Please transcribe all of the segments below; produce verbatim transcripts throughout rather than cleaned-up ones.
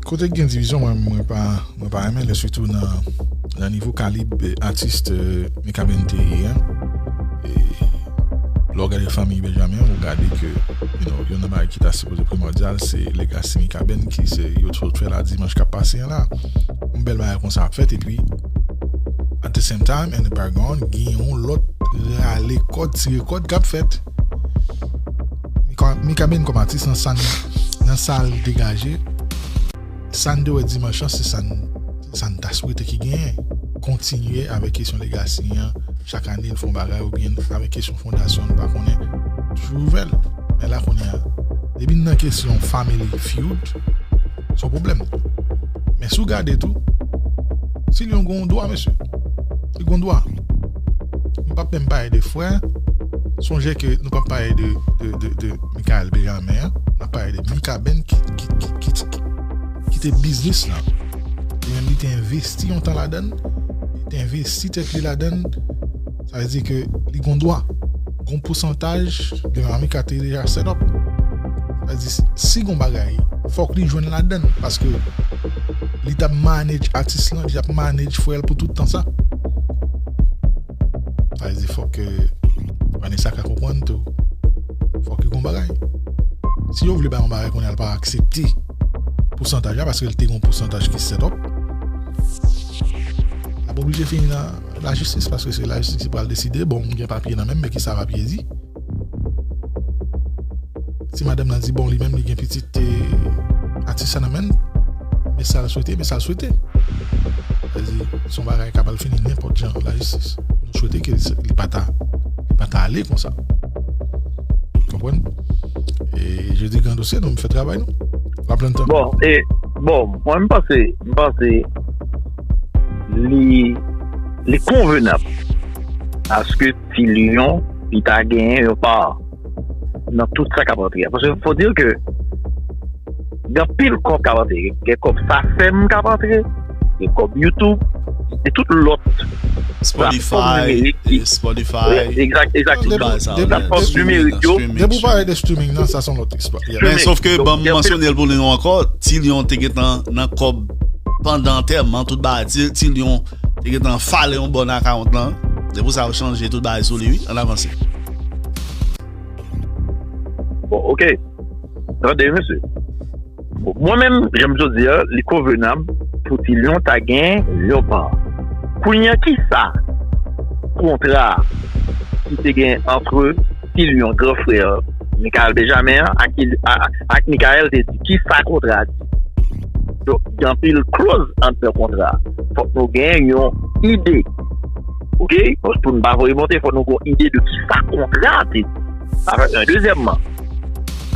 Kote gen divizyon, mwen, mwen pa, mwen pa renmen l, sitou nan, nan nivo kalib, eh, atis, eh, Mikaben te ye a. E lè w gade fanmi Benjamin, ou gade ke, you know, youn nan bagay ki ta sipoze primòdyal, se legasi Mikaben ki se yo t fè la dimanch k ap pase an la. Yon bèl bagay konsa ap fèt, epi, at the same time, in the background, gen yon lòt rale kòd, tire kòd k ap fèt. Mika-, Mikaben kòm atis nan sa n, nan sa l degaje, sa n te wè dimanch lan, se sa n, se sa n ta swete ki genyen. Kontinye avèk kesyon legasi an, chak ane l fè yon bagay, oubyen avèk kesyon fondasyon, nou pa konnen, toujou ouvè l. Men la kounye a, depi n nan kesyon family feud, se yon pwoblèm. Men si w gade tou, Ti Lyon gen yon dwa, mesye. Li gen yon dwa. M p ap menm pale de frè. Sonje ke nou p ap pale de, de, de, de Michael Benjamin an. N ap pale de Mikaben ki, ki, ki, ki, ki, ki te biznis la. Li menm li te envesti yon tan ladan l. Li te envesti tèt li ladan l. Sa vle di ke li gon dwa, gon pousantaj de Mika te deja set up. Sa vle di, si gon bagay, fòk li jwenn ladan l, paske li t ap manage atis lan, li t ap manage frè l pou tout tan sa. Sa vle di, fòk, eh, Vanessa ka konprann tou. Fòk li gon bagay. Si yo vle bay yon bagay kounye a, l pa aksepte pousantaj la, paske l te gon pousantaj ki set up, l ap oblije fini nan lajistis, paske se lajistis ki pral deside. Bon, m gen papye nan men m, men kisa papye di? Si madanm nan di, bon, li menm, li gen pitit, eh, atis sa nan men l, men sa l swete, men sa l swete. Sa vle di, se yon bagay k ap al fini nenpòt jan lajistis. Nou swete ke li pa ta, li pa ta ale konsa. Konprann? E je di gran dosye, nou fè travay nou. Bon, e, bon, mwen, m panse, m panse li, li konvenab aske Ti Lyon, li ta genyen yon pa nan tout sa k ap antre a. Paske fò di ke gen anpil kòb k ap antre. Gen kòb Safem k ap antre, gen kòb YouTube, e tout lòt platfòm nimerik ki, Spotify, egzak, egzak, tout bagay sa yo, platfòm nimerik yo. Depi w pale de streaming nan, sa se yon lòt istwa. Men sof ke, ban m mansyone l pou nou ankò, Ti Lyon te gentan nan kòb pandan antèman, tout bagay. Ti, Ti Lyon te gentan fale yon bòn akawont lan. Se pou sa yo chanje tout bagay sou li, wi. Ann avanse. Bon, ok. Tande, mesye. Bon, mwen menm, jan m sot di a, li konvenab pou Ti Lyon ta gen yon pa. Kounye a, kisa kontra ki te gen antre Ti Lyon, gran frè Michael Benjamin an, ak, ak, ak Michael te di? Kisa kontra a di? Donk, gen anpil kloz anndan kontra a. Fòk nou gen yon ide. Ok? Pou n pa voye monte, fòk nou gen yon ide de kisa kontra a te di. Sa fè yon. Dezyèmman,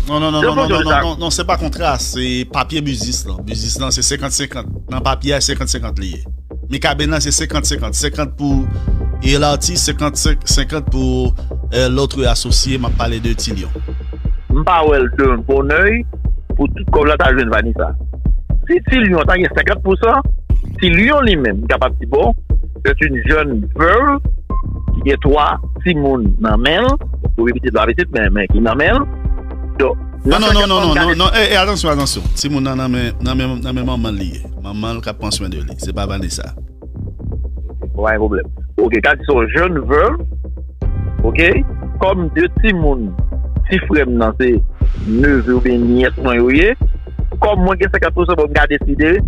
non, non, non, non, non, non, non, non, se pa kontra, se papye biznis lan. Biznis lan, se senkant senkant. Nan papye a, senkant senkant li ye. Mikaben nan, se senkant senkant. Senkant pou, e, latis, senkant senkant pou, e, lòt asosye, m ap pale de Ti Lyon. M pa wè l de bon oeil pou tout kòb la ta jwenn Vanessa. Si Ti Lyon ta gen senkant pousan, Ti Lyon li menm, m kapab di, bon, c'est une jeune veuve ki gen twa timoun nan men l, pou pitit la pitit, men, men ki nan men l. Donk, non, non, non, non, non, non, e, e, atansyon, atansyon. Timoun nan, nan men, nan men, nan men manman l li ye. Manman l k ap pran swen de li. Se pa Vanessa. Pa gen pwoblèm. Ok, ka di se yon jeune veuve. Ok? Kòm de timoun, ti frè m nan se neve oubyen nyès mwen yo ye. Kòm mwen gen senkant pousan, bon, m ka deside,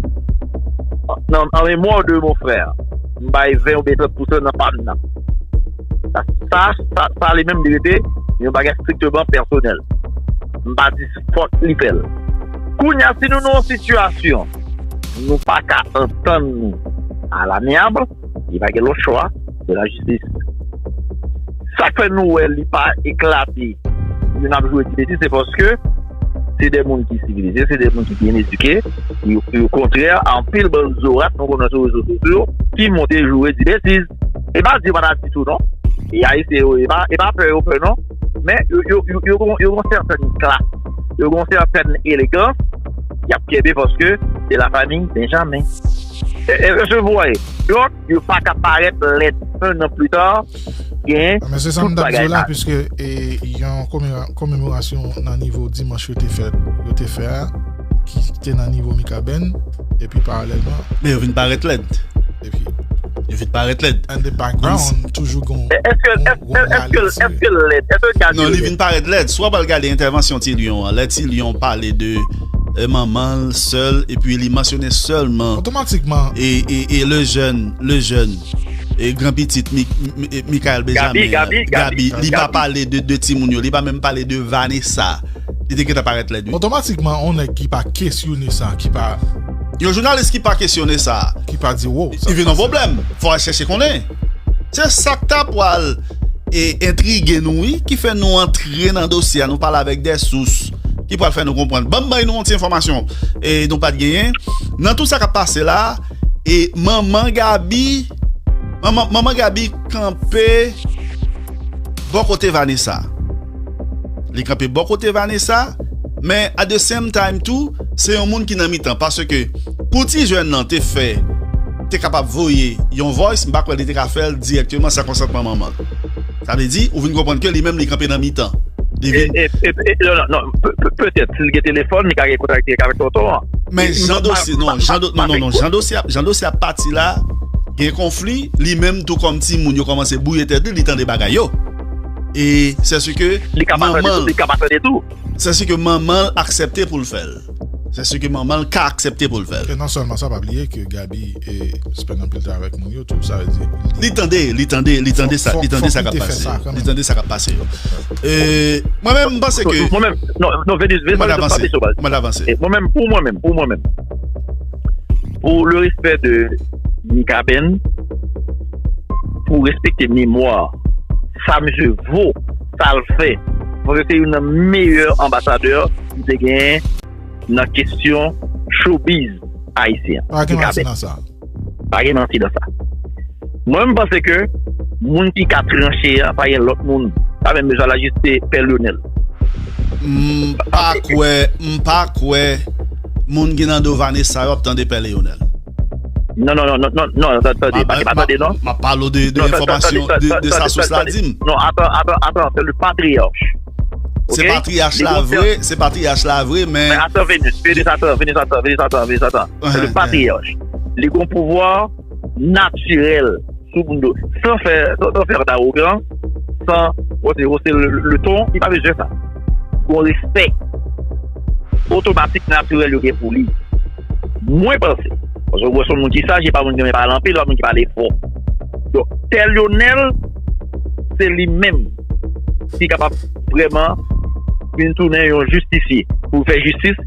nan, en mémoire de mon frère, m bay ven oubyen trant pousan nan pa m nan. Sa, sa, sa, sa li menm li rete yon bagay strikteman pèsonèl. M pa di fòk li fè l. Kounye a, si nou nan yon sitiyasyon, nou pa ka antann nou à l'amiable, li pa gen lòt chwa, se lajistis. Sa k fè nou wè li pa eklate, youn ap joure di betiz, se paske se de moun ki sivilize, se de moun ki byen edike, yo, yo kontrè a anpil bann zorat nou konnen sou rezo sosyo ki monte joure di betiz. E pa di yo pa ta di tou non. E Ayisyen yo, e pa, e pa pè yo pè non. Men yo, yo, yo, yo, gon, yo gon sètèn klas, yo gon sètèn elegans, y ap kenbe paske se la famille Benjamin. E, e, e, se vre. Donk, yo pa ka parèt lèd. Un an pli ta, gen tout bagay sa. Men se sa m t ap di w la, piske, e, yon komemora-, komemorasyon nan nivo dimanch yo te fè, yo te fè a, ki te nan nivo Mikaben, epi paralèlman, Men yo vin parèt lèd. Epi Yo vin parèt lèd. And the background toujou gon Èske èske èske lèd? Èske Gaby Non, li vin parèt lèd. Si w ap al gade entèvansyon Ti Lyon an, lè Ti Lyon pale de euh, manman l, sè l, epi li mansyone sèlman otomatikman e, e, e le jeune, le jeune, e gran pitit Mi, Mi, Michael Benjamin, Gaby, Gaby, Gaby, li pa Gaby. Pale de, de timoun yo, li pa menm pale de Vanessa. Li te gentan parèt lèd, wi. Otomatikman, on nèg ki pa kesyone sa, ki pa Yon jounalis ki pa kesyone sa, ki pa di wo. li vin yon pwoblèm. Fò al chèche konnen. Se sa k ta pwal e entrige nou, wi, ki fè nou antre nan dosye a, nou pale avèk de sous ki pral fè nou konprann. Ban m bay nou yon ti enfòmasyon e nou pa t genyen. Nan tout sa k ap pase la, e manman Gaby, manman, manman Gaby kanpe bò kote Vanessa. Li kanpe bò kote Vanessa, men at the same time tou, se yon moun ki nan mitan. Paske pou ti jèn nan te fè, te kapab voye yon voice, m pa kwè li te ka fè l dirèkteman san konsantman manman l. Sa vle di, ou vin konprann ke li menm li kanpe nan mitan. Li vin E, e, e, e, non, non, non, pe- pe- petèt, si l gen telefòn, li ka gen kontak dirèk avèk tonton an. Men jan dosye, non, jan do- non, non, non, jan dosye ap- jan dosye ap pati la, gen konfli, li menm tou kòm timoun yo kòmanse bouye tèt li, li tande bagay yo. E se si ke Li ka pa tande manman tou, li ka pa tande tou. Se si ke manman l aksepte pou l fè l. Se si ke manman l ka aksepte pou l fè l. E non sèlman sa, pa bliye ke Gaby e spend anpil tan avèk moun yo tou, sa vle di Li tande, li tande, li tande sa, Fòk- li tande fòk sa k li ap te fè pase. sa kanmenm. Li tande sa k ap pase yo. E mwen menm m panse ke Mwen menm, non, non, Venus, Venus, mwen Venus, avanse. Venus, Venus, Mwen avanse. E mwen menm, pou mwen menm, pou mwen menm, pou le respè de Mikaben, pou respekte memwa sa misye vo, sa l fè, paske se youn nan meyè anbasadè ki te genyen nan kesyon showbiz ayisyen. Pa gen Mikaben. Manti nan sa. Pa gen manti nan sa. Mwen, m panse ke moun ki ka tranche a, pa gen lòt moun. Pa menm bezwen al ajiste Pè Lyonel. M pa kwè, m pa kwè moun ki nan do Vanessa yo ap tande Pè Lyonel. Non, non, non, non, non, non, tande, pa, pa tande, non. M ap pale de, de enfòmasyon, de, de sa sous la di m. Non, attends, attends, attends, c'est le patriarche. Se patriyach la vre, se patriyach la vre, men. Attends, Venus, Venus, attends, Venus, attends, Venus, attends, Venus, attends. C'est le patriarche. Li gon pouvwa natirèl sou moun do. San fè, san, san fè awogan, san wose, wose le, le ton, li pa bezwen sa. Gon respè otomatik natirèl yo gen pou li. Mwen panse, paske ou wè se yon moun ki saj, e pa moun ki renmen pale anpil, pa moun ki pale fò. Donk, Pè Lyonel, se li menm ki kapab vrèman vin tounen yon jistisye pou fè jistis.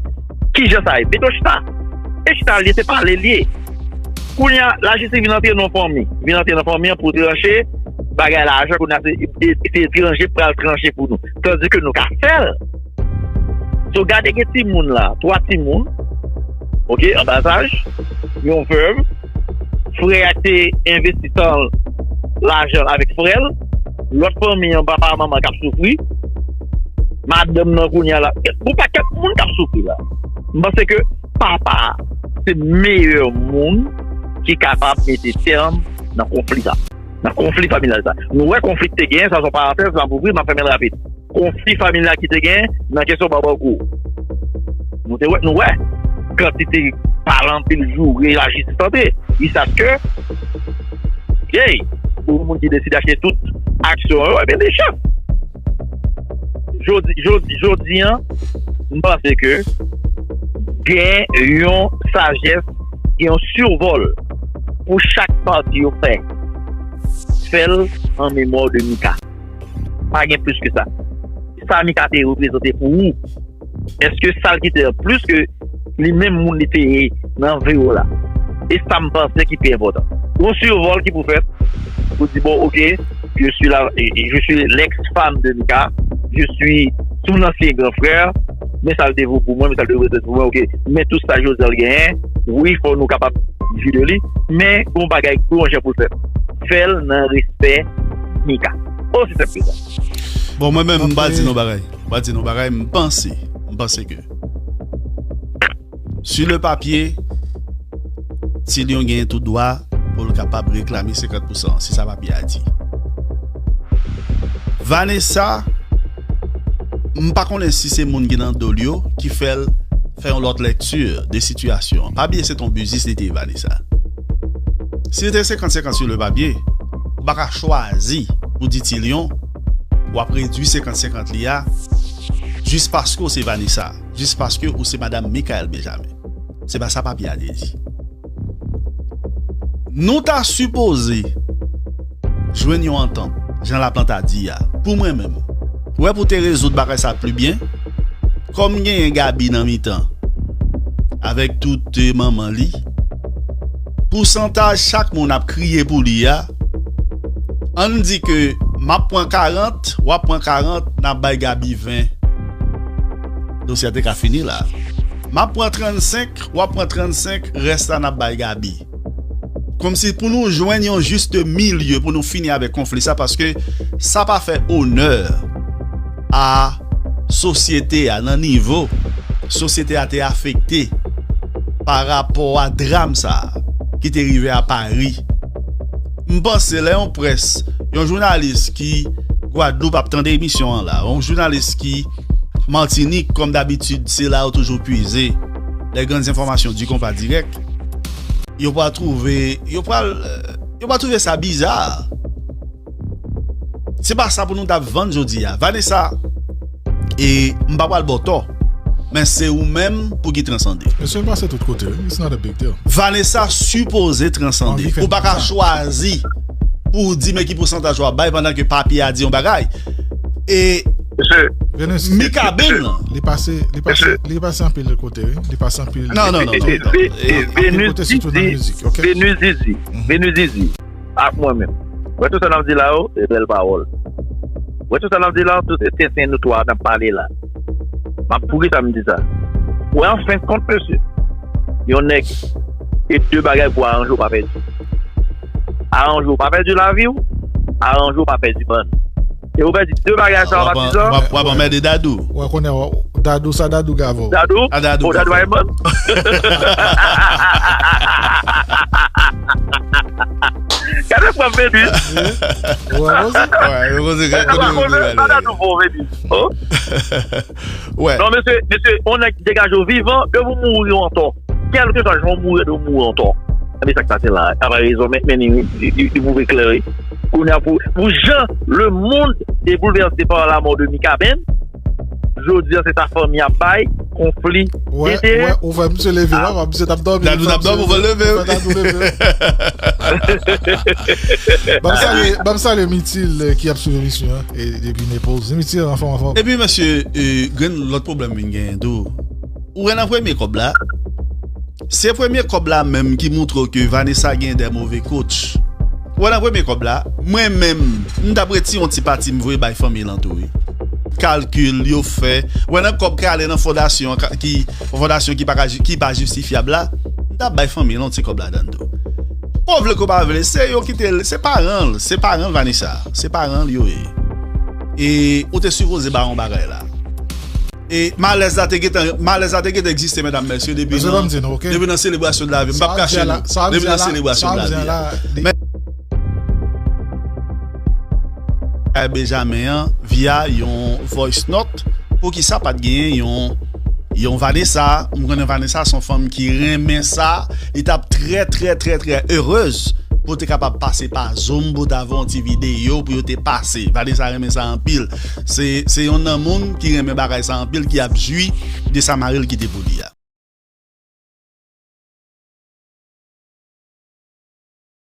Kijan sa ye? Mete w chita. E chita l ye, se pale l ye. Kounye a, lajistis vin antre nan fanmi. Vin antre nan fanmi an pou tranche bagay lajan, kounye a se e- e- se etranje pral tranche pou nou. Tandike nou ka fè l. So gade gen timoun la, twa timoun, oke, anbazaj, yon vèv, frè a te envesti tan l, lajan l avèk frè l, lòt fanmi an, papa manman k ap soufri, madanm nan kounye a la, gon pakèt moun k ap soufri la. M panse ke papa a se meyè moun ki kapab mete tèm nan konfli sa. Nan konfli familyal sa. Nou wè konfli ki te genyen, sa se yon parantèz, m ap ouvri, m ap fèmen l rapid. Konfli familyal ki te genyen nan kesyon Barbecue. Nou te wè, nou wè kantite pale anpil joure lajistis antre. Jiskaske, hey, pou moun ki deside achte tout aksyon yo, ebyen li chèf. Jodi, jodi, jodi an, m panse ke gen yon sajès, gen yon sivòl pou chak pati yo fè. Fè l an memwa de Mika. Pa gen plis ke sa. Sa Mika te reprezante pou ou, èske sa l kite an plis ke li menm moun li te ye nan vi w la? E sa m panse ki pi enpòtan. Yon sivòl ki pou fèt, pou di, bon, oke, je suis la, je suis l'ex-femme de Mika, je suis son ancien grand frère, men sa l te vo pou mwen, men sa l te reprezante pou mwen, oke, men tout sa Josel genyen, wi, fò nou kapab viv de li, men yon bagay, yon jan pou l fèt. Fè l nan respè Mika. Osi senp ke sa. Bon, mwen menm, m pa di nou bagay. M pa di nou bagay, m panse, m panse ke sur le papier, Ti Lyon genyen tout dwa pou l kapab reklame senkant pousan, se sa papye a di. Vanessa, m pa konnen si se moun ki nan do l yo ki fè l fè yon lòt lèkti de sitiyasyon an. Pa bliye se t on biznis li te ye, Vanessa. Si li te senkant senkant sou le papye, ou pa ka chwazi pou di Tilyon w ap redui senkant senkant li a jis paske w se Vanessa, jis paske ou se madanm Michael Benjamin. Se pa sa papye a te di. Nou ta sipoze jwenn yon antant, jan Laplanta di a. Pou mwen menm, ou wè pou te rezoud bagay sa pli byen, kòm genyen Gaby nan mitan, avèk tout, eh, manman li, pousantaj chak moun ap kriye pou li a, ann di ke m ap pran karant, w ap pran karant, n ap bay Gaby ven. Dosye a te ka fini la. M ap pran trannsenk, w ap pran trannsenk, rès la n ap bay Gaby. Kòmsi pou nou jwenn yon juste milieu pou nou fini avèk konfli sa, paske sa pa fè onè a sosyete a, nan nivo sosyete a te afekte pa rapò a dram sa a ki te rive a Pari. M panse lè yon près, yon jounalis ki Gwadloup ap tande emisyon an la, yon jounalis ki Matinik, kòm dabitid, se la yo toujou pwize les grandes informations du Compas Direct, yo pral twouve, yo pral, yo pral twouve sa biza. Se pa sa pou nou t ap vann jodi a. Vanessa, e m pa pral ba w tò, men se ou menm pou ki transande. Mesye, l pase tout kote, wi. It's not a big deal. Vanessa sipoze transande. Ou pa ka chwazi pou w di men ki pousantaj w ap bay pandan ke papye a di yon bagay. E Mikaben lan. Li pase, li pase, li pase anpil kote, wi. Li pase anpil. Non, non, non, non, non. Anpil kote, sitou nan mizik, ok? Venus Didi. Venus Didi. Ak mwen menm. Wè tout sa n ap di la yo, se bèl pawòl. Wè tout sa n ap di la, tout se sen notwa n ap pale la. M ap, poukisa m di sa? Wè, an fen kont, mesye, yon nèg, se de bagay pou aranje w pa pèdi. Aranje w pa pèdi lavi w, aranje w pa pèdi bann. E ou pèdi de bagay sa yo, patizan. W ap anmède Dadou. Wè, konnen Dadou sa, Dadou gave w. Dadou? A, Dadou gave w. Dadou pa yon bann. Gade pran Venus. Wè, wè, wè, wè, wè, wè, wè, wè. Non, mesye, mesye, yon nèg ki degaje w vivan, depi w mouri w antò. Kèlkeswa jan w mouri, depi w mouri w antò. Ebyen, sa k pase la, a pa rezon, men, men li, li, li, li pwouve klè, wi. Kounye a, pou, pou jan lemonn te boulvèse pa lanmò de Mikaben, jodi a, se sa fanmi ap bay, konfli, enterè. Wè, ou fè misye leve, papa, misye t ap dòmi. Dadou t ap dòmi, ou fè l leve. Ou fè Dadou leve. Ban m salye, ban m salye Mitil, eh, ki ap swiv emisyon an, e depi Nepoz. Mitil, anfòm, anfòm. Epi, mesye, eh, gen lòt pwoblèm vin genyen tou. Ou wè nan premye kòb la, se premye kòb la menm ki montre w ke Vanessa gen de move coach. Ou wè nan premye kòb la, mwen menm, m t ap retire yon ti pati m voye bay fanmi l an tou, wi. Kalkil yo fè. Ou wè nan kòb k ale nan fondasyon an, ki, fondasyon ki pa ka, ki pa jistifyab la, m t ap bay fanmi l yon ti kòb ladan l tou. Ou vle ke w pa vle, se yo ki te, se paran l, se paran l Vanessa, se paran l yo ye. E ou te sipoze ba yon bagay la. E malèz la te gentan, malèz la te gentan egziste, medam, mesye, depi nan, depi nan selebrasyon de lavi. M p ap kache nou. Depi nan selebrasyon de lavi. Men, Benjamin an, via yon voice note, poukisa pa t genyen yon, yon Vanessa? M konnen Vanessa se yon fanm ki renmen sa. Li t ap trè, trè, trè, trè erez pou te kapab pase pa Zoom pou ta voye yon ti videyo pou yo te pase. Vanessa renmen sa anpil. Se, se yonn nan moun ki renmen bagay sa anpil, ki ap jwi de sa mari l kite pou li a.